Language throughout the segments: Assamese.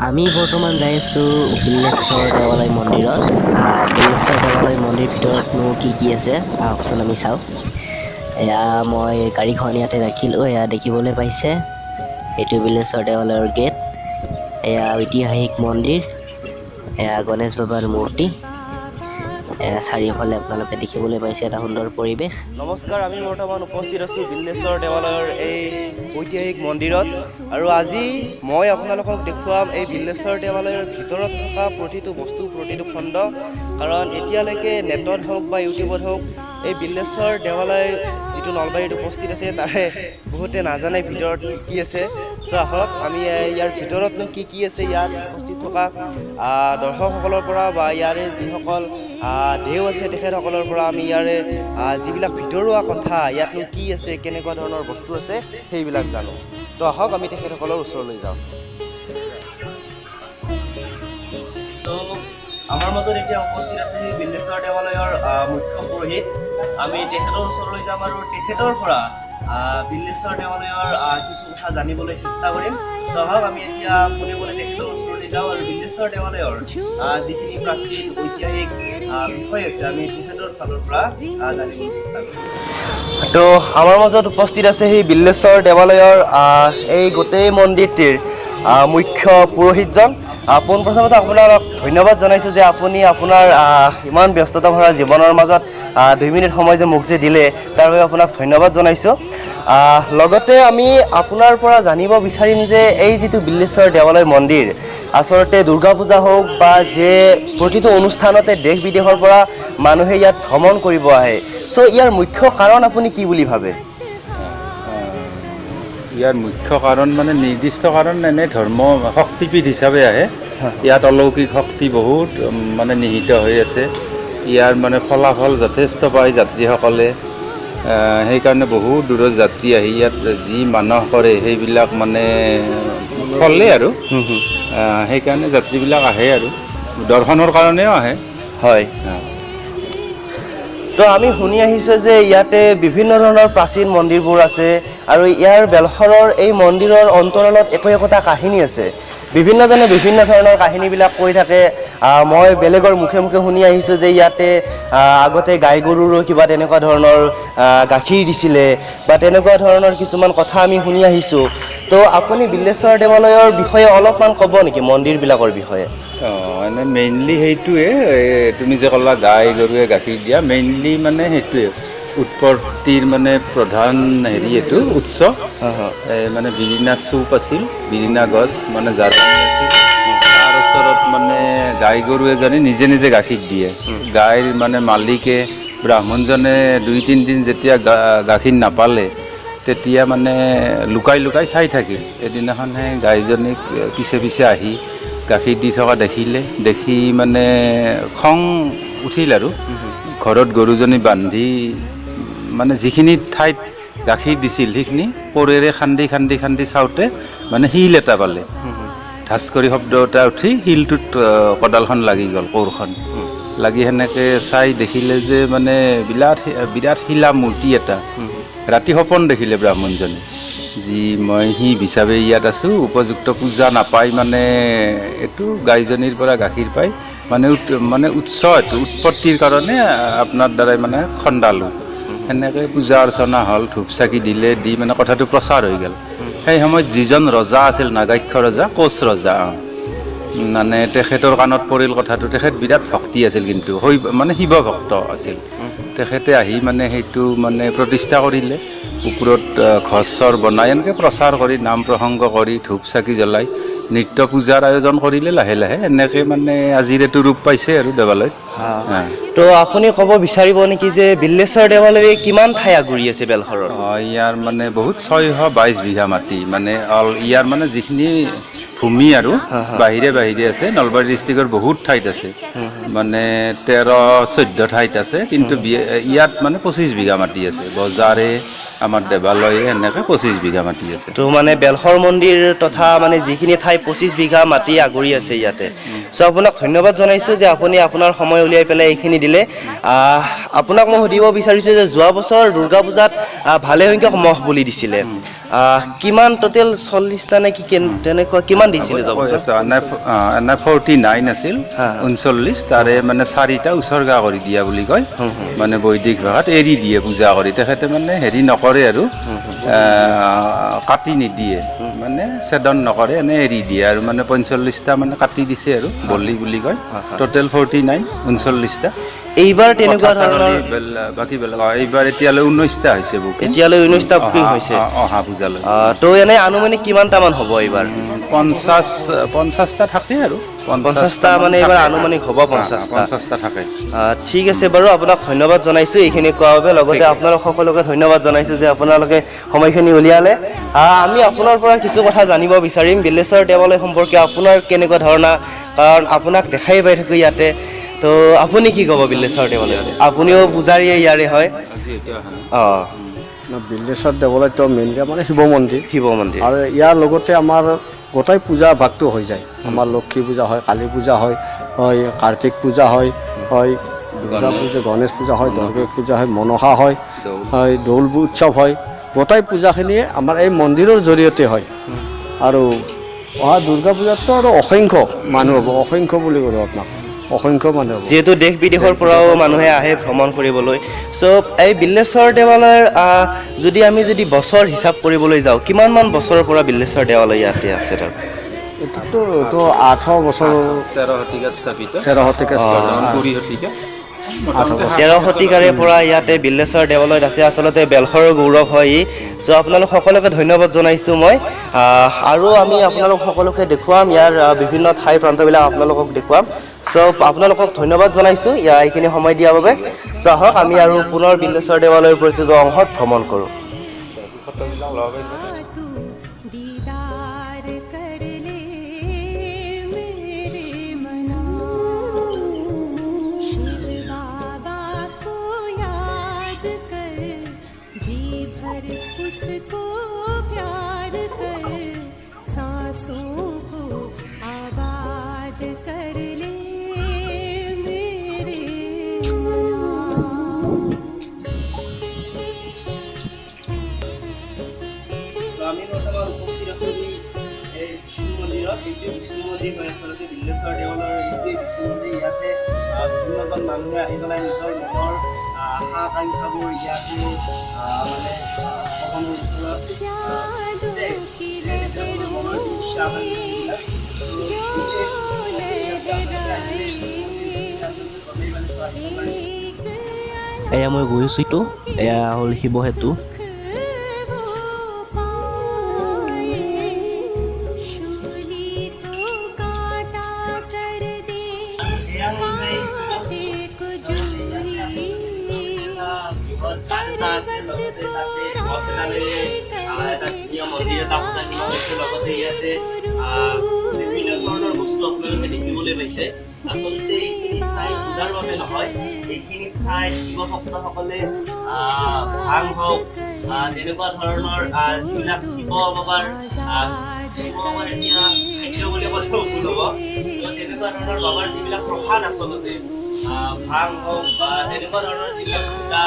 আমি বৰ্তমান যাই আছোঁ বিল্লেশ্বৰ দেৱালয় মন্দিৰত। বিল্লেশ্বৰ দেৱালয় মন্দিৰ ভিতৰতনো কি কি আছে, আহকচোন আমি চাওঁ। এয়া মই গাড়ীখন ইয়াতে ৰাখিলোঁ, এয়া দেখিবলৈ পাইছে এইটো বিল্লেশ্বৰ দেৱালয়ৰ গেট। এয়া ঐতিহাসিক মন্দিৰ, এয়া গণেশ বাবাৰ মূৰ্তি। এয়া চাৰিওফালে আপোনালোকে দেখিবলৈ পাইছে এটা সুন্দৰ পৰিৱেশ। নমস্কাৰ, আমি বৰ্তমান উপস্থিত আছোঁ বিল্লেশ্বৰ দেৱালয়ৰ এই ঐতিহাসিক মন্দিৰত আৰু আজি মই আপোনালোকক দেখুৱাম এই বিল্লেশ্বৰ দেৱালয়ৰ ভিতৰত থকা প্ৰতিটো বস্তু, প্ৰতিটো খণ্ড। কাৰণ এতিয়ালৈকে নেটত হওক বা ইউটিউবত হওক এই বিল্লেশ্বৰ দেৱালয় যিটো নলবাৰীত উপস্থিত আছে তাৰে বহুতে নাজানে ভিতৰত কি কি আছে। চ' আহক আমি ইয়াৰ ভিতৰতনো কি কি আছে ইয়াত উপস্থিত থকা দৰ্শকসকলৰ পৰা বা ইয়াৰে যিসকল দেও আছে তেখেতসকলৰ পৰা আমি ইয়াৰে যিবিলাক ভিতৰুৱা কথা, ইয়াতনো কি আছে, কেনেকুৱা ধৰণৰ বস্তু আছে সেইবিলাক জানো। তো আহক আমি তেখেতসকলৰ ওচৰলৈ যাওঁ। তো আমাৰ মাজত এতিয়া উপস্থিত আছে সেই বিল্লেশ্বৰ দেৱালয়ৰ মুখ্য পুৰোহিত। আমি তেখেতৰ ওচৰলৈ যাম আৰু তেখেতৰ পৰা বিল্লেশ্বৰ দেৱালয়ৰ কিছু কথা জানিবলৈ চেষ্টা কৰিম। তো আহক আমি এতিয়া পোনে পোনে তেখেতৰ ওচৰলৈ যাওঁ আৰু বিল্লেশ্বৰ দেৱালয়ৰ যিখিনি প্ৰাচীন ঐতিহাসিক বিষয় আছে আমি তেখেতৰ ফালৰ পৰা জানিবলৈ চেষ্টা কৰিম। তো আমাৰ মাজত উপস্থিত আছে সেই বিল্লেশ্বৰ দেৱালয়ৰ এই গোটেই মন্দিৰটিৰ মুখ্য পুৰোহিতজন। পোনপ্ৰথমতে আপোনাক ধন্যবাদ জনাইছোঁ যে আপুনি আপোনাৰ ইমান ব্যস্ততা ভৰা জীৱনৰ মাজত 2 মিনিট সময় যে মোক যে দিলে, তাৰ বাবে আপোনাক ধন্যবাদ জনাইছোঁ। লগতে আমি আপোনাৰ পৰা জানিব বিচাৰিম যে এই যিটো বিল্লেশ্বৰ দেৱালয় মন্দিৰ, আচলতে দুৰ্গা পূজা হওক বা যে প্ৰতিটো অনুষ্ঠানতে দেশ বিদেশৰ পৰা মানুহে ইয়াত ভ্ৰমণ কৰিব আহে, চ' ইয়াৰ মুখ্য কাৰণ আপুনি কি বুলি ভাবে? ইয়াৰ মুখ্য কাৰণ মানে নিৰ্দিষ্ট কাৰণ এনে ধৰ্ম শক্তিপীঠ হিচাপে আহে। ইয়াত অলৌকিক শক্তি বহুত মানে নিহিত হৈ আছে। ইয়াৰ মানে ফলাফল যথেষ্ট পায় যাত্ৰীসকলে, সেইকাৰণে বহুত দূৰৰ যাত্ৰী আহি ইয়াত যি মানস কৰে সেইবিলাক মানে ফলে আৰু সেইকাৰণে যাত্ৰীবিলাক আহে আৰু দৰ্শনৰ কাৰণেও আহে। হয়। তো আমি শুনি আহিছোঁ যে ইয়াতে বিভিন্ন ধৰণৰ প্ৰাচীন মন্দিৰবোৰ আছে আৰু ইয়াৰ বেলশৰৰ এই মন্দিৰৰ অন্তৰালত একো একোটা কাহিনী আছে। বিভিন্নজনে বিভিন্ন ধৰণৰ কাহিনীবিলাক কৈ থাকে। মই বেলেগৰ মুখে মুখে শুনি আহিছোঁ যে ইয়াতে আগতে গাই গৰুৰো কিবা তেনেকুৱা ধৰণৰ গাখীৰ দিছিলে বা তেনেকুৱা ধৰণৰ কিছুমান কথা আমি শুনি আহিছোঁ। তো আপুনি বিল্লেশ্বৰ দেৱালয়ৰ বিষয়ে অলপমান ক'ব নেকি, মন্দিৰবিলাকৰ বিষয়ে? অঁ, এনে মেইনলি সেইটোৱে, তুমি যে ক'লা গাই গৰুৱে গাখীৰ দিয়া, মেইনলি মানে সেইটোৱে উৎপত্তিৰ মানে প্ৰধান হেৰি এইটো উৎস। মানে বিৰিণা চুপ আছিল, বিৰিণা গছ মানে জাৰণি আছিল, তাৰ ওচৰত মানে গাই গৰু এজনী নিজে নিজে গাখীৰ দিয়ে। গাইৰ মানে মালিকে ব্ৰাহ্মণজনে 2-3 দিন যেতিয়া গাখীৰ নাপালে তেতিয়া মানে লুকাই লুকাই চাই থাকিল। এদিনাখন সেই গাইজনীক পিছে পিছে আহি গাখীৰ দি থকা দেখিলে, দেখি মানে খং উঠিল আৰু ঘৰত গৰুজনী বান্ধি মানে যিখিনি ঠাইত গাখীৰ দিছিল সেইখিনি কোৰেৰে খান্দি খান্দি খান্দি চাওঁতে মানে শিল এটা পালে। ধাচ কৰি শব্দ এটা উঠি শিলটোত কদালখন লাগি গ'ল, কোৰখন লাগি সেনেকৈ চাই দেখিলে যে মানে বিৰাট বিৰাট শিলা মূৰ্তি এটা। ৰাতি সপোন দেখিলে ব্ৰাহ্মণজনে, যি মই শিৱ হিচাপে ইয়াত আছোঁ, উপযুক্ত পূজা নাপাই মানে এইটো গাইজনীৰ পৰা গাখীৰ পাই মানে মানে উৎস এইটো উৎপত্তিৰ কাৰণে আপোনাৰ দ্বাৰাই মানে খন্দালোঁ। সেনেকৈ পূজা অৰ্চনা হ'ল, ধূপ চাকি দিলে, দি মানে কথাটো প্ৰচাৰ হৈ গ'ল। সেই সময়ত যিজন ৰজা আছিল, নাগাক্ষ ৰজা, কোচ ৰজা, মানে তেখেতৰ কাণত পৰিল কথাটো। তেখেত বিৰাট ভক্তি আছিল, কিন্তু মানে শিৱ ভক্ত আছিল। তেখেতে আহি মানে সেইটো মানে প্ৰতিষ্ঠা কৰিলে, ওপৰত ঘৰ চৰ বনাই এনেকৈ প্ৰচাৰ কৰি নাম প্ৰসংগ কৰি ধূপ চাকি জ্বলাই নিত্য পূজাৰ আয়োজন কৰিলে। লাহে লাহে এনেকৈ মানে আজিৰ এইটো ৰূপ পাইছে আৰু দেৱালয়ত। তো আপুনি ক'ব বিচাৰিব নেকি যে বিল্লেশ্বৰ দেৱালয়ে কিমান ঠাই আগুৰি আছে বেলশৰৰ? ইয়াৰ মানে বহুত 622 বিঘা মাটি, মানে অল ইয়াৰ মানে যিখিনি ভূমি আৰু বাহিৰে বাহিৰে আছে, নলবাৰী ডিষ্ট্ৰিক্টৰ বহুত ঠাইত আছে, মানে 13-14 ঠাইত আছে, কিন্তু ইয়াত মানে 25 বিঘা মাটি আছে। বজাৰে আমাৰ দেৱালয়ে এনেকৈ 25 বিঘা মাটি আছে। তো মানে বেলশৰ মন্দিৰ তথা মানে যিখিনি ঠাই 25 বিঘা মাটি আগুৰি আছে ইয়াতে। চ' আপোনাক ধন্যবাদ জনাইছোঁ যে আপুনি আপোনাৰ সময় উলিয়াই পেলাই এইখিনি দিলে। আপোনাক মই সুধিব বিচাৰিছোঁ যে যোৱা বছৰ দুৰ্গা পূজাত ভালেসংখ্যক মহ বলি দিছিলে, কিমান টোটেল 40টা নে কি তেনেকুৱা কিমান দিছিলে যোৱা বছৰ? এনে 49 আছিল, হা। 39, তাৰে মানে 4টা উছৰ্গা কৰি দিয়া বুলি কয়, মানে বৈদিক ভাষাত এৰি দিয়ে পূজা কৰি। তেখেতে মানে হেৰি নকৰে আৰু কাটি নিদিয়ে, মানে ছেদন নকৰে, এনে এৰি দিয়ে আৰু মানে 45টা মানে কাটি দিছে আৰু বলি বুলি কয়। টোটেল 49, 39টা। এইবাৰ তেনেকুৱা ধৰণৰ বাকী বেলেগ এইবাৰ এতিয়ালৈ 19টা হৈছে বুকিং। এতিয়ালৈ 19টা বুকিং হৈছে। অহা পূজালৈ। তো এনে আনুমানিক কিমানটামান হ'ব এইবাৰ? 50টা থাকে আৰু। 50টা মানে এইবাৰ আনুমানিক হ'ব 50টা। 50টা থাকে। ঠিক আছে বাৰু, আপোনাক ধন্যবাদ জনাইছোঁ এইখিনি কোৱাৰ বাবে। লগতে আপোনালোক সকলোকে ধন্যবাদ জনাইছোঁ যে আপোনালোকে সময়খিনি উলিয়ালে। আমি আপোনাৰ পৰা কিছু কথা জানিব বিচাৰিম বিল্লেশ্বৰ দেৱালয় সম্পৰ্কে, আপোনাৰ কেনেকুৱা ধাৰণা, কাৰণ আপোনাক দেখাই পাই থাকোঁ ইয়াতে। তো আপুনি কি ক'ব বিল্লেশ্বৰ দেৱালয়? আপুনিও পূজাৰীয়ে ইয়াৰে হয়। অঁ, বিল্লেশ্বৰ দেৱালয়টো মেইনলি মানে শিৱ মন্দিৰ। শিৱ মন্দিৰ। আৰু ইয়াৰ লগতে আমাৰ গোটেই পূজা ভাগটো হৈ যায়। আমাৰ লক্ষী পূজা হয়, কালী পূজা হয়, হয় কাৰ্তিক পূজা হয়, হয় দুৰ্গা পূজা, গণেশ পূজা হয়, দুৰ্গা পূজা হয়, মনসা হয়, হয় দৌল উৎসৱ হয়। গোটেই পূজাখিনিয়ে আমাৰ এই মন্দিৰৰ জৰিয়তে হয়। আৰু অহা দুৰ্গা পূজাততো আৰু অসংখ্য মানুহ হ'ব, অসংখ্য বুলি ক'লোঁ আপোনাক, অসংখ্য মানুহ হ'ব। যিহেতু দেশ বিদেশৰ পৰাও মানুহে আহে ভ্ৰমণ কৰিবলৈ। চ' এই বিল্লেশ্বৰ দেৱালয়ৰ যদি আমি যদি বছৰ হিচাপ কৰিবলৈ যাওঁ, কিমানমান বছৰৰ পৰা বিল্লেশ্বৰ দেৱালয় ইয়াতে আছে? তাৰ এইটোতো তো 800 বছৰ, 13 শতিকাত স্থাপিত, 13 শতিকা, 20 শতিকা, 13 শতিকাৰে পৰা ইয়াতে বিল্লেশ্বৰ দেৱালয়ত আছে। আচলতে বেলশৰৰ গৌৰৱ হয় ই। চ' আপোনালোক সকলোকে ধন্যবাদ জনাইছোঁ মই। আৰু আমি আপোনালোক সকলোকে দেখুৱাম ইয়াৰ বিভিন্ন ঠাই প্ৰান্তবিলাক আপোনালোকক দেখুৱাম। চ' আপোনালোকক ধন্যবাদ জনাইছোঁ ইয়াৰ এইখিনি সময় দিয়াৰ বাবে। চ' আহক আমি আৰু পুনৰ বিল্লেশ্বৰ দেৱালয়ৰ প্ৰতিটো অংশত ভ্ৰমণ কৰোঁ। उसको प्यार कर, सांसों को आबाद कर ले मेरे मना। আমি বৰ্তমান উপস্থিত আছোঁ এই বিষ্ণু মন্দিৰত। এইটোৱে বিষ্ণু মন্দিৰ হয়। আচলতে বিল্লেশ্বৰ দেৱালয়ৰ এইটোৱে বিষ্ণু মন্দিৰ। ইয়াতে বিভিন্নজন মানুহে আহি পেলাই নিজৰ মনৰ আশা আকাংক্ষাবোৰ ইয়াতে মানে ভগৱানৰ ওচৰত মনৰ যি ইচ্ছা আকাংক্ষাবিলাক এয়া মই গৈছোঁ, এইটো এয়া হ'ল শিৱ সেতু। মন্দিৰ এটা সজাই তোলা হৈছে। লগতে ইয়াতে বিভিন্ন ধৰণৰ বস্তু আপোনালোকে দেখিবলৈ পাইছে। আচলতে এইখিনি ঠাই পূজাৰ বাবে নহয়, এইখিনি ঠাই শিৱ ভক্তসকলে ভাং হওক তেনেকুৱা ধৰণৰ যিবিলাক শিৱ বাবাৰ এতিয়া খাদ্য বুলি ক'লেও ভুল হ'ব, তেনেকুৱা ধৰণৰ বাবাৰ যিবিলাক প্ৰসাদ, আচলতে ভাং হওক বা তেনেকুৱা ধৰণৰ যিবিলাক পূজা,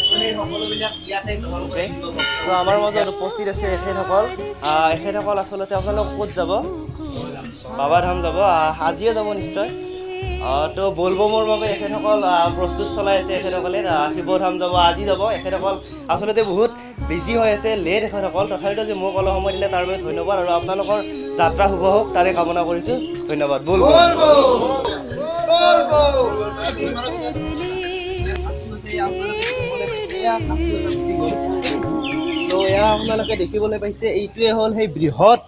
সেই সকলোবিলাক ইয়াতে গ্ৰহণ কৰে। আমাৰ মাজত উপস্থিত আছে এখেতসকল। এখেতসকল আচলতে আপোনালোক ক'ত যাব? বাবাধাম যাব, আজিয়ে যাব নিশ্চয়। তো বলবমৰ বাবে এখেতসকল প্ৰস্তুত চলাই আছে। এখেতসকলে শিৱধাম যাব, আজি যাব। এখেতসকল আচলতে বহুত বিজি হৈ আছে, লেট এখেতসকল। তথাপিতো যে মোক অলপ সময় দিলে তাৰ বাবে ধন্যবাদ, আৰু আপোনালোকৰ যাত্ৰা শুভ হওক তাৰে কামনা কৰিছোঁ। ধন্যবাদ। বলবম। তো এয়া আপোনালোকে দেখিবলৈ পাইছে, এইটোৱে হ'ল সেই বৃহৎ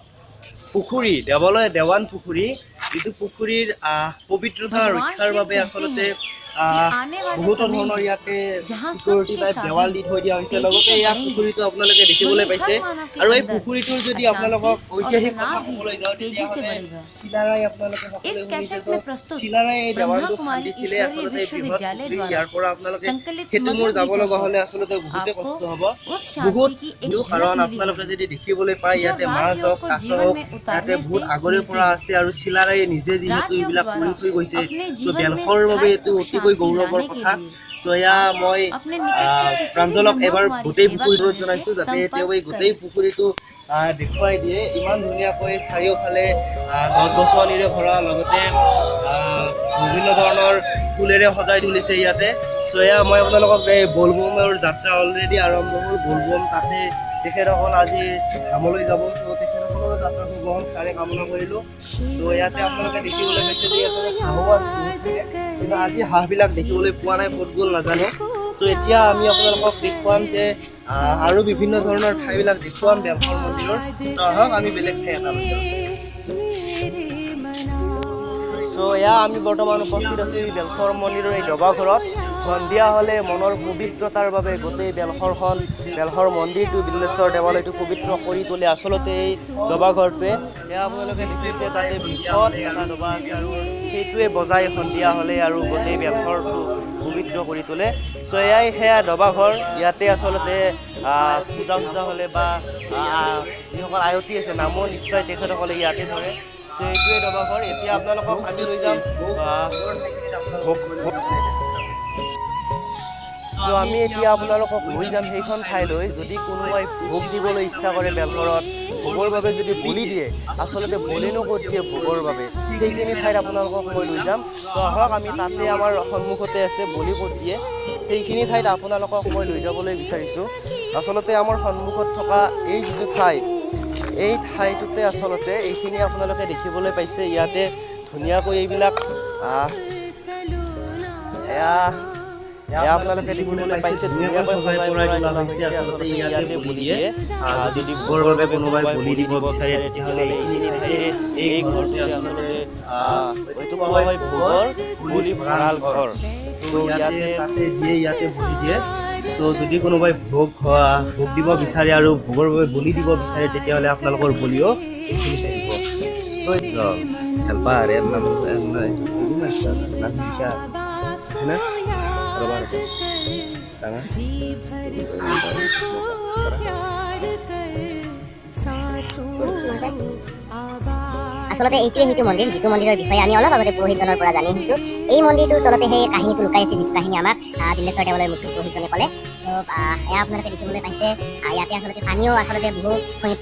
পুখুৰী, দেৱালয় দেৱান পুখুৰী। যিটো পুখুৰীৰ পবিত্ৰতা ৰক্ষাৰ বাবে আচলতে कि आने वाले বহুতো समय ধৰণৰ में ইয়াতে जहां চিকিউৰিটি सुख के টাইপ দেৱাল साधन দি থৈ দিয়া হৈছে। तेजी লগতে से এয়া बढ़ेंगे, পুখুৰীটো আপোনালোকে দেখিবলৈ वहीं পাইছে। हर मानव के আৰু এই अंदर পুখুৰীটোৰ যদি अशांति আপোনালোকক और ঐতিহাসিক কথা तनाव भी ক'বলৈ যাওঁ, तेजी से তেতিয়াহ'লে बढ़ेगा। চিলাৰায়, আপোনালোকে इस সকলোৱে শুনিছে, कैसेट তো में प्रस्तुत চিলাৰায় এই ब्रह्मा দেৱালটো कुमारी খান্দিছিলে। ईश्वरीय আচলতে এই বৃহৎ विश्वविद्यालय পুখুৰী, द्वारा ইয়াৰ পৰা আপোনালোকে संकलित সেইটো মোৰ मधुर যাব गीतों লগা से হ'লে আচলতে বহুতে आपको কষ্ট হ'ব, उस বহুত। शांति की एक झलक কাৰণ मिली আপোনালোকে होगी যদি দেখিবলৈ পায়, जो ইয়াতে মাছ राजयोग হওক, को কাছ जीवन হওক, में ইয়াতে उतारने বহুত से আগৰে मिलती পৰা है। আছে। আৰু চিলাৰায়ে নিজে যিহেতু राजयोग এইবিলাক द्वारा কৰি থৈ গৈছে, अपने চ' जीवन में বেলশৰ বাবে स्थायी এইটো सुख অতিকৈ शांति গৌৰৱৰ लाने के কথা। लिए চ' এয়া মই अपने निकट के किसी भी প্ৰাঞ্জলক ब्रह्मा এবাৰ कुमारी গোটেই सेवा পুখুৰীটোত केंद्र से জনাইছোঁ যাতে তেওঁ এই संपर्क গোটেই करें। পুখুৰীটো দেখুৱাই দিয়ে। ইমান ধুনীয়াকৈ চাৰিওফালে গছ গছনিৰে ভৰা, লগতে বিভিন্ন ধৰণৰ ফুলেৰে সজাই তুলিছে ইয়াতে। চ' এয়া মই আপোনালোকক, এই বলবমৰ যাত্ৰা অলৰেডি আৰম্ভ হ'ল। বলবম তাতে তেখেতসকল আজি ধামলৈ যাব। চ' তেখেতসকলৰো যাত্ৰা শুভ হওক, তাৰে কামনা কৰিলোঁ। ত' ইয়াতে আপোনালোকে দেখিবলৈ পাইছে যে ইয়াতে হাঁহো আছে বহুত থাকে, কিন্তু আজি হাঁহবিলাক দেখিবলৈ পোৱা নাই, ক'ত গ'ল নাজানো। ত' এতিয়া আমি আপোনালোকক দেখুৱাম যে আৰু বিভিন্ন ধৰণৰ ঠাইবিলাক দেখুৱাম বেলশৰ মন্দিৰৰ। চ' আহক, আমি বেলেগ ঠাই এটালৈ যাওঁ। मेरे मना। চ' এয়া আমি বৰ্তমান উপস্থিত আছোঁ এই বেলশৰ মন্দিৰৰ এই দবাঘৰত। সন্ধিয়া হ'লে মনৰ পবিত্ৰতাৰ বাবে গোটেই বেলশৰখন, বেলশৰ মন্দিৰটো, বিল্লেশ্বৰ দেৱালয়টো পবিত্ৰ কৰি তোলে আচলতে এই দবাঘৰটোৱে। এয়া আপোনালোকে দেখিছে, তাতে বৃহৎ এটা দবা আছে আৰু সেইটোৱে বজাই সন্ধিয়া হ'লে আৰু গোটেই বেলশৰটো পবিত্ৰ কৰি তোলে। চ' এয়াই সেয়া দবাঘৰ। ইয়াতে আচলতে পূজা চূজা হ'লে বা যিসকল আয়তী আছে, নামো নিশ্চয় তেখেতসকলে ইয়াতে ধৰে। চ' এইটোৱে দবাঘৰ। এতিয়া আপোনালোকক আমি লৈ যাম। চ' আমি এতিয়া আপোনালোকক লৈ যাম সেইখন ঠাইলৈ, যদি কোনোবাই ভোগ দিবলৈ ইচ্ছা কৰে বেলশৰত, ভোগৰ বাবে যদি বলি দিয়ে, আচলতে বলিনো ক'ত দিয়ে ভোগৰ বাবে, সেইখিনি ঠাইত আপোনালোকক মই লৈ যাম। তো আহক, আমি তাতে, আমাৰ সন্মুখতে আছে বলি ক'ত দিয়ে, সেইখিনি ঠাইত আপোনালোকক মই লৈ যাবলৈ বিচাৰিছোঁ। আচলতে আমাৰ সন্মুখত থকা এই যিটো ঠাই, এই ঠাইটোতে আচলতে এইখিনি আপোনালোকে দেখিবলৈ পাইছে। ইয়াতে ধুনীয়াকৈ এইবিলাক এয়া আপোনালোকে দেখিবলৈ পাইছে, ধুনীয়াকৈ সজাই পৰাই তোলা হৈছে। আচলতে ইয়াতে বলি দিয়ে। যদি ভোগৰ বাবে কোনোবাই বলি দিব বিচাৰে, তেতিয়াহ'লে এইখিনি ঠাইতে, এই ঘৰটোতে আচলতে এইটো কোৱা হয় ভোগৰ বলি ভঁৰাল ঘৰ। ত' ইয়াতে তাতে দিয়ে, ইয়াতে বলি দিয়ে। চ' যদি কোনোবাই ভোগ দিব বিচাৰে আৰু ভোগৰ বাবে বলি দিব বিচাৰে, তেতিয়াহ'লে আপোনালোকৰ বলিও এইখিনিতে দিব। Helpar yan nam হয়নে? ৰ'বা ৰ'বা। ডাঙৰ। जी भर किसको प्यार कर, सांसों को आबाद আচলতে এইটোৱে সেইটো মন্দিৰ, যিটো মন্দিৰৰ বিষয়ে আমি অলপ আগতে পুৰোহিতজনৰ পৰা জানি আহিছোঁ। এই মন্দিৰটোৰ তলতে সেই কাহিনীটো লুকাই আছে, যিটো কাহিনী আমাক বিল্লেশ্বৰ দেৱালয়ৰ মুখ্য পুৰোহিতজনে ক'লে। চ' এয়া আপোনালোকে দেখিবলৈ পাইছে, ইয়াতে আচলতে পানীও আচলতে বহু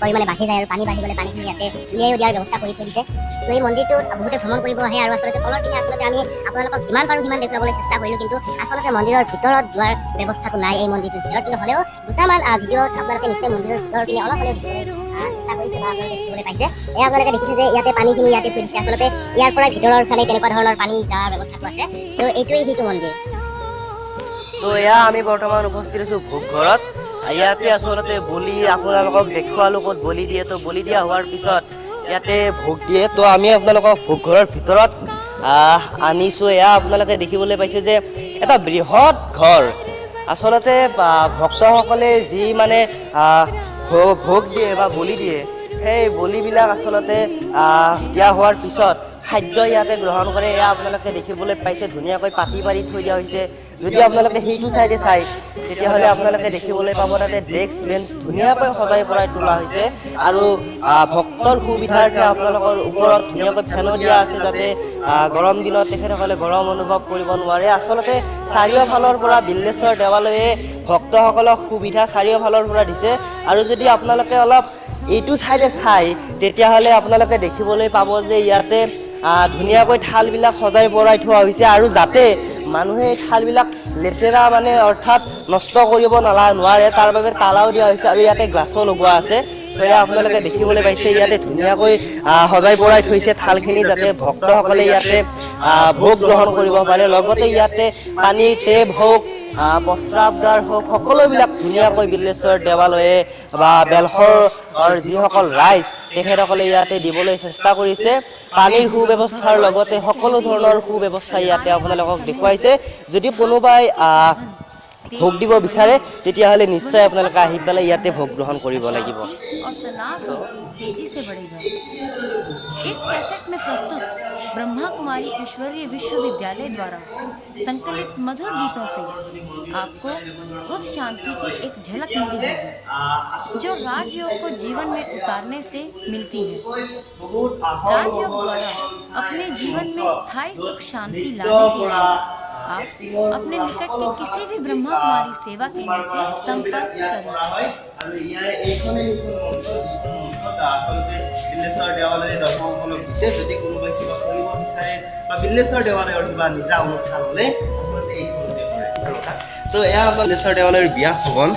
পৰিমাণে বাঢ়ি যায় আৰু পানী বাঢ়ি গ'লে পানীখিনি ইয়াতে উলিয়াইও দিয়াৰ ব্যৱস্থা কৰি থৈ দিছে। চ' এই মন্দিৰটোত বহুতে ভ্ৰমণ কৰিব আহে আৰু আচলতে তলৰ পিনে আচলতে আমি আপোনালোকক যিমান পাৰোঁ সিমান দেখুৱাবলৈ চেষ্টা কৰিলোঁ, কিন্তু আচলতে মন্দিৰৰ ভিতৰত যোৱাৰ ব্যৱস্থাটো নাই এই মন্দিৰটোৰ ভিতৰত। কিন্তু হ'লেও দুটামান ভিডিঅ'ত আপোনালোকে নিশ্চয় মন্দিৰৰ ভিতৰৰ পিনে অলপ হ'লেও দেখিবলৈ চেষ্টা কৰিছে বা আপোনালোকে দেখিবলৈ পাইছে। এয়া আপোনালোকে দেখিছে যে ইয়াতে পানীখিনি ইয়াতে থৈ দিছে। আচলতে ইয়াৰ পৰা ভিতৰৰ ফালে তেনেকুৱা ধৰণৰ পানী যোৱাৰ ব্যৱস্থাটো আছে। চ' এইটোৱেই সেইটো মন্দিৰ। তো এয়া আমি বৰ্তমান উপস্থিত আছোঁ ভোগঘৰত। ইয়াতে আচলতে বলি আপোনালোকক দেখুৱালোঁ ক'ত বলি দিয়ে। তো বলি দিয়া হোৱাৰ পিছত ইয়াতে ভোগ দিয়ে। তো আমি আপোনালোকক ভোগঘৰৰ ভিতৰত আনিছোঁ। এয়া আপোনালোকে দেখিবলৈ পাইছে যে এটা বৃহৎ ঘৰ। আচলতে ভক্তসকলে যি মানে ভোগ দিয়ে বা বলি দিয়ে, সেই বলিবিলাক আচলতে দিয়া হোৱাৰ পিছত খাদ্য ইয়াতে গ্ৰহণ কৰে। এয়া আপোনালোকে দেখিবলৈ পাইছে, ধুনীয়াকৈ পাতি পাৰি থৈ দিয়া হৈছে। যদি আপোনালোকে সেইটো চাইডে চায়, তেতিয়াহ'লে আপোনালোকে দেখিবলৈ পাব তাতে ডেস্ক বেঞ্চ ধুনীয়াকৈ সজাই পৰাই তোলা হৈছে আৰু ভক্তৰ সুবিধাৰ্থে আপোনালোকৰ ওপৰত ধুনীয়াকৈ ফেনো দিয়া আছে, যাতে গৰম দিনত তেখেতসকলে গৰম অনুভৱ কৰিব নোৱাৰে। আচলতে চাৰিওফালৰ পৰা বিল্লেশ্বৰ দেৱালয়ে ভক্তসকলক সুবিধা চাৰিওফালৰ পৰা দিছে। আৰু যদি আপোনালোকে অলপ এইটো চাইডে চাই, তেতিয়াহ'লে আপোনালোকে দেখিবলৈ পাব যে ইয়াতে ধুনীয়াকৈ থালবিলাক সজাই পৰাই থোৱা হৈছে আৰু যাতে মানুহে এই থালবিলাক লেতেৰা মানে অৰ্থাৎ নষ্ট কৰিব নোৱাৰে, তাৰ বাবে তালাও দিয়া হৈছে আৰু ইয়াতে গ্লাছো লগোৱা আছে। চ' এয়া আপোনালোকে দেখিবলৈ পাইছে, ইয়াতে ধুনীয়াকৈ সজাই পৰাই থৈছে থালখিনি, যাতে ভক্তসকলে ইয়াতে ভোগ গ্ৰহণ কৰিব পাৰে। লগতে ইয়াতে পানীৰ টেপ হওক প্ৰস্ৰাৱগাৰ হওক, সকলোবিলাক ধুনীয়াকৈ বিল্বেশ্বৰ দেৱালয়ে বা বেলশৰৰ যিসকল ৰাইজ, তেখেতসকলে ইয়াতে দিবলৈ চেষ্টা কৰিছে। পানীৰ সু-ব্যৱস্থাৰ লগতে সকলো ধৰণৰ সু-ব্যৱস্থা ইয়াতে আপোনালোকক দেখুৱাইছে। যদি কোনোবাই ভোগ দিব বিচাৰে, তেতিয়াহ'লে নিশ্চয় আপোনালোকে আহি পেলাই ইয়াতে ভোগ গ্ৰহণ কৰিব লাগিব। और तनाव तेजी से बढ़ेगा। इस कैसेट में प्रस्तुत ब्रह्मा कुमारी ईश्वरीय विश्वविद्यालय द्वारा संकलित मधुर गीतों से आपको उस शांति की एक झलक मिली होगी, जो राजयोग को जीवन में उतारने से मिलती है। राजयोग द्वारा अपने जीवन में स्थायी सुख शांति लाने के लिए आप अपने निकट के किसी भी ब्रह्मा कुमारी सेवा केंद्र से संपर्क करें। আৰু ইয়াৰ এইখনেই সেইখন মঞ্চ, যিখন মঞ্চত আচলতে বিল্লেশ্বৰ দেৱালয়ে দৰ্শকসকলক দিছে। যদি কোনোবাই কিবা কৰিব বিচাৰে বা বিল্লেশ্বৰ দেৱালয়ৰ কিবা নিজা অনুষ্ঠান হ'লে আচলতে এইখনতে কৰে। ত' এয়া আমাৰ বিল্লেশ্বৰ দেৱালয়ৰ বিয়া ভৱন।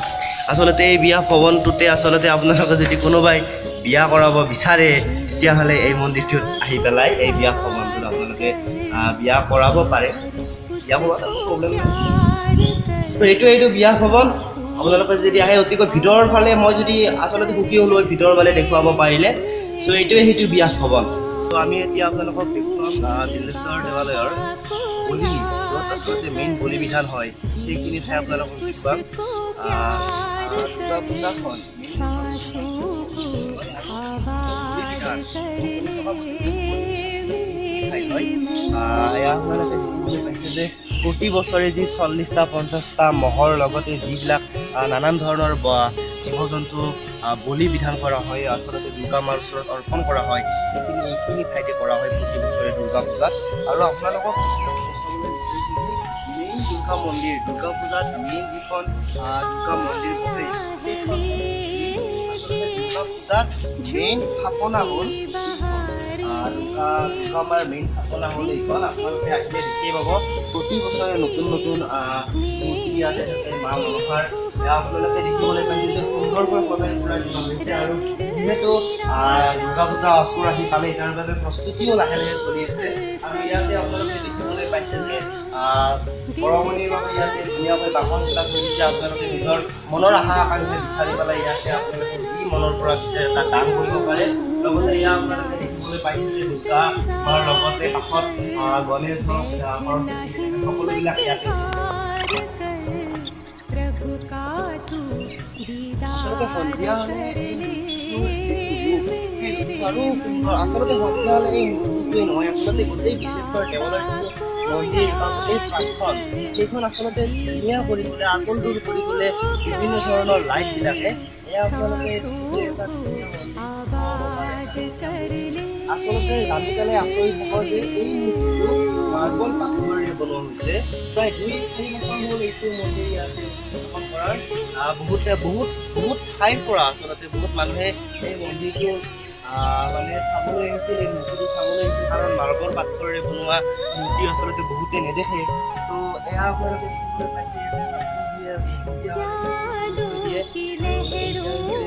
আচলতে এই বিয়া ভৱনটোতে আচলতে আপোনালোকে যদি কোনোবাই বিয়া কৰাব বিচাৰে, তেতিয়াহ'লে এই মন্দিৰটোত আহি পেলাই এই বিয়া ভৱনটোত আপোনালোকে বিয়া কৰাব পাৰে। বিয়া কৰোৱাত একো প্ৰব্লেম নাই। চ' এইটো বিয়া ভৱন। আপোনালোকে যদি আহে, অতিকৈ ভিতৰৰ ফালে, মই যদি আচলতে সুখী হ'লো হয় ভিতৰৰ ফালে দেখুৱাব পাৰিলে। চ' এইটোৱে সেইটো বিয়া ভৱন। ত' আমি এতিয়া আপোনালোকক দেখুৱাম বিল্লেশ্বৰ দেৱালয়ৰ বলি, য'ত আচলতে মেইন বলি বিধান হয়, সেইখিনি ঠাই আপোনালোকক দেখুৱাম। দুৰ্গা পূজাখন आबाद कर ले। ঠাই হয়। এয়া আপোনালোকে দেখিবলৈ পাইছে যে প্ৰতি বছৰে যি 40টা 50টা ম'হৰ লগতে যিবিলাক নানান ধৰণৰ জীৱ জন্তু বলি বিধান কৰা হয়, আচলতে দুৰ্গা মাৰ ওচৰত অৰ্পণ কৰা হয়, সেইখিনি এইখিনি ঠাইতে কৰা হয় প্ৰতি বছৰে দুৰ্গা পূজাত। আৰু আপোনালোকক মেইন দুৰ্গা মন্দিৰ, দুৰ্গা পূজাত মেইন যিখন দুৰ্গা মন্দিৰ বহে, সেইখন আচলতে দুৰ্গা পূজাত মেইন স্থাপনা হ'ল দুৰ্গা মাৰ মেইন স্থাপনা হ'ল এইখন। আপোনালোকে আহিলে দেখিয়ে পাব, প্ৰতি বছৰে নতুন নতুন মূৰ্তি ইয়াতে থাকে মা মনসাৰ। এয়া আপোনালোকে দেখিবলৈ পাইছে যে সুন্দৰকৈ সজাই পৰাই তোলা হৈছে। আৰু যিহেতু দুৰ্গা পূজা ওচৰ আহি পালে, তাৰ বাবে প্ৰস্তুতিও লাহে লাহে চলি আছে। আৰু ইয়াতে আপোনালোকে দেখিবলৈ পাইছে যে বৰঙণিৰ বাবে ইয়াতে ধুনীয়াকৈ বাকচ এটা থৈ দিছে। আপোনালোকে নিজৰ মনৰ আশা আকাংক্ষা বিচাৰি পেলাই ইয়াতে আপোনালোকে যি মনৰ পৰা বিচাৰে তাক দান কৰিব পাৰে। লগতে এয়া আপোনালোকে দেখিবলৈ পাইছে যে দুৰ্গা মাৰ লগতে কাষত গণেশ হওক, সৰস্বতী, সকলোবিলাক ইয়াতে। प्रभु का तू दीदार আচলতে সন্ধিয়া হ'লে এই মূৰ্তিটোৰ যিটো ৰূপ, সেই ৰূপটো আৰু সুন্দৰ। আচলতে সন্ধিয়া হ'লে এই মূৰ্তিটোৱে নহয়, আচলতে গোটেই বিশ্বেশ্বৰ দেৱালয়ৰ যিটো মন্দিৰ বা গোটেই প্ৰাংগণ, সেইখন আচলতে ধুনীয়া কৰি তোলে, আটোলটোল কৰি তোলে বিভিন্ন ধৰণৰ লাইটবিলাকে। এয়া আপোনালোকে দেখিছে এটা ধুনীয়া মন্দিৰ। आबाद कर ले। আচলতে জানি পেলাই আচৰিত হ'ব যে এই মূৰ্তিটো মাৰ্বল পাথৰেৰে বনোৱা হৈছে। প্ৰায় 2-4 বছৰ হ'ল এইটো মন্দিৰ ইয়াতে স্থাপন কৰাৰ। বহুতে বহুত বহুত ঠাইৰ পৰা আচলতে বহুত মানুহে এই মন্দিৰটো মানে চাবলৈ আহিছিল, এই মূৰ্তিটো চাবলৈ আহিছিল, কাৰণ মাৰ্বল পাথৰেৰে বনোৱা মূৰ্তি আচলতে বহুতে নেদেখে। ত' এয়া আপোনালোকে দেখিবলৈ পাইছে, ইয়াতে চাকি দিয়ে, দিয়ে, দিয়ে। की लहरों में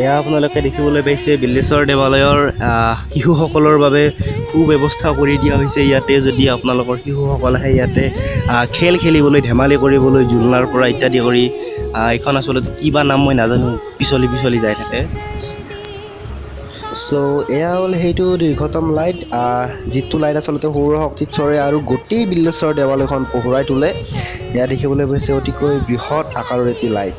এয়া আপোনালোকে দেখিবলৈ পাইছে বিল্লেশ্বৰ দেৱালয়ৰ শিশুসকলৰ বাবে সু-ব্যৱস্থা কৰি দিয়া হৈছে ইয়াতে। যদি আপোনালোকৰ শিশুসকল আহে ইয়াতে খেল খেলিবলৈ, ধেমালি কৰিবলৈ, জোলনাৰ পৰা ইত্যাদি কৰি, এইখন আচলতে কিবা নাম মই নাজানো, পিছলি পিছলি যাই থাকে। চ' এয়া হ'ল সেইটো দীৰ্ঘতম লাইট, যিটো লাইট আচলতে সৌৰ শক্তিত চৰে আৰু গোটেই বিল্লেশ্বৰ দেৱালয়খন পোহৰাই তোলে। এয়া দেখিবলৈ পাইছে অতিকৈ বৃহৎ আকাৰৰ এটি লাইট।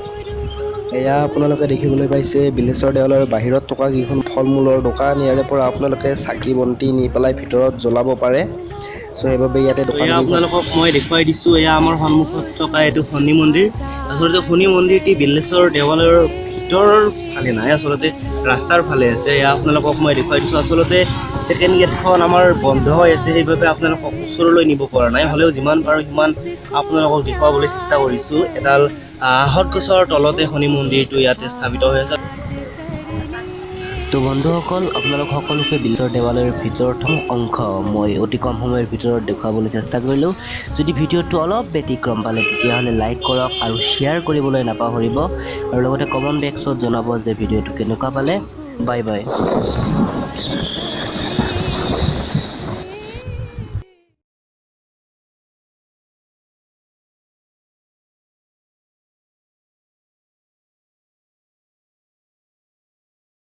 এয়া আপোনালোকে দেখিবলৈ পাইছে বিল্লেশ্বৰ দেৱালয়ৰ বাহিৰত থকা কেইখন ফল মূলৰ দোকান। ইয়াৰে পৰা আপোনালোকে চাকি বন্তি নি পেলাই ভিতৰত জ্বলাব পাৰে। চ' সেইবাবে ইয়াতে দোকান এয়া আপোনালোকক মই দেখুৱাই দিছোঁ, এয়া আমাৰ সন্মুখত থকা এইটো শনি মন্দিৰ। আচলতে শনি মন্দিৰটি বিল্লেশ্বৰ দেৱালয়ৰ ভিতৰৰ ফালে নাই, আচলতে ৰাস্তাৰ ফালে আছে। এয়া আপোনালোকক মই দেখুৱাই দিছোঁ। আচলতে ছেকেণ্ড গেটখন আমাৰ বন্ধ হৈ আছে, সেইবাবে আপোনালোকক ওচৰলৈ নিব পৰা নাই। হ'লেও যিমান পাৰোঁ সিমান আপোনালোকক দেখুৱাবলৈ চেষ্টা কৰিছোঁ। এডাল আহঁত গছৰ তলতে শনি মন্দিৰটো ইয়াতে স্থাপিত হৈ আছে। তো বন্ধুসকল, আপোনালোক সকলোকে বিল্লেশ্বৰ দেৱালয়ৰ ভিতৰৰ অংশ মই অতি কম সময়ৰ ভিতৰত দেখুৱাবলৈ চেষ্টা কৰিলোঁ। যদি ভিডিঅ'টো অলপ ব্যতিক্ৰম পালে, তেতিয়াহ'লে লাইক কৰক আৰু শ্বেয়াৰ কৰিবলৈ নাপাহৰিব আৰু লগতে কমেণ্ট বক্সত জনাব যে ভিডিঅ'টো কেনেকুৱা পালে। Bye bye.